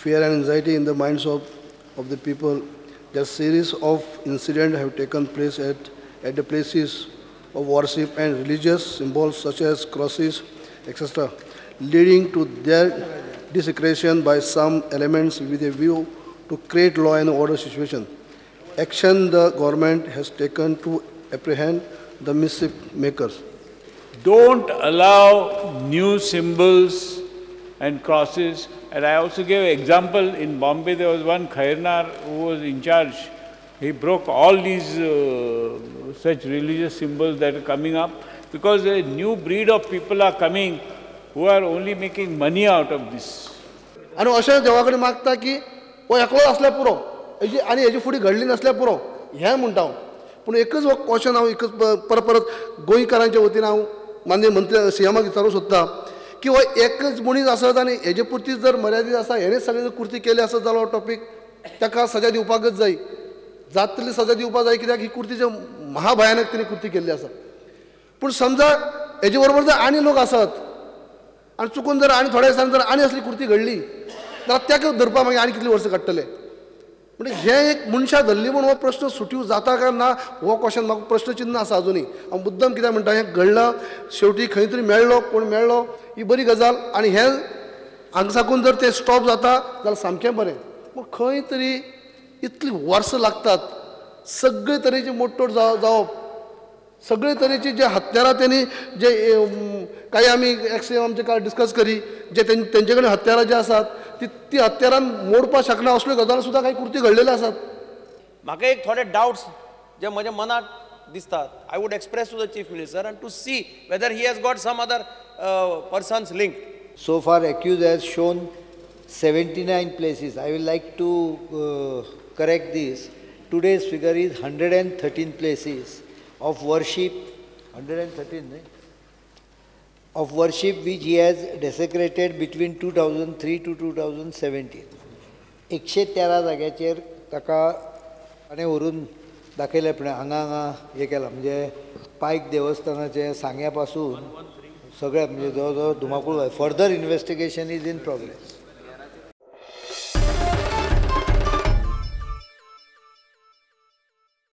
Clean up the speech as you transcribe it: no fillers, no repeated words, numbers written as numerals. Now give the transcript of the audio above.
fear and anxiety in the minds of the people. The series of incidents have taken place at the places of worship and religious symbols such as crosses, etc., leading to their desecration by some elements with a view to create law and order situation. Action the government has taken to apprehend the mischief makers. Don't allow new symbols and crosses. And I also gave an example. In Bombay, there was one Khairnar who was in charge. He broke all these such religious symbols that are coming up, because a new breed of people are coming who are only making money out of this. आनी अशें देवा कडेन मागता की हो एकलो आसल्यार पुरो, हेजी आनी हेजी फुडें घडली नासल्यार पुरो हें म्हणटा हांव. पूण एकच हो क्वेश्चन हांव एकच परत परत गोंयकारांच्या वतीन हांव माननीय मंत्री सीएमाक विचारूंक सोदता की हो एकच मनीस आसत आनी हेजे पुरती जर मर्यादीत आसा, हेणें सगळें जर कृती केली आसत जाल्यार हो टॉपीक ताका सजा दिवपाकच जाय, जात तितली सजा दिवपाक जाय, कित्याक ही कृती जे महाभयानक तिणें कृती केल्ली आसा. पूण समजा हेजे बरोबर जर आनी लोक आसत आनी चुकून जर आनी थोड्या दिसांनी जर आनी असली कृती घडली जाल्यार ताका धरपाक मागीर आनी कितलीं वर्सां काडटले. म्हणजे हें एक मनशां धरली म्हूण हो प्रश्न सुटीव जाता काय ना हो क्वेश्चन म्हाका प्रश्नचिन्ह आसा अजुनूय. हांव मुद्दम कित्याक म्हणटा, हें घडलां शेवटी खंय तरी मेळ्ळो कोण मेळ्ळो ही बरी गजाल, आनी हें हांगा साकून जर तें स्टॉप जाता जाल्यार सामकें बरें. पूण खंय तरी इतलीं वर्सां लागतात सगळे तरेची मोडतोड जावप, सगळे तरेची जे हत्यारां तेणी जे काही आमी एक्स आमचे काल डिस्कस करी जे तेंचे कडेन हत्यारां जे आसात ती हत्यारां मोडपाक शकना असल्यो गजाली सुद्दां काही कृती घडलेल्यो आसात. म्हाका एक थोडे डावट्स जे म्हज्या मनाक दिसतात, I would express to the chief minister and to see whether he has got some other persons linked. So far accused has shown 79 places. I will like to correct this. Today's figure is 113 places of worship, 113, right? Of worship which he has desecrated between 2003 to 2017. 113 जाग्याचेर ताका ताणें व्हरून दाखयलें, पण हांगा हांगा हें केलां, म्हणजे पायक देवस्थानाचें सांग्या पासून सगळें, म्हणजे जवळ जवळ धुमाकूळ. Further investigation is in progress.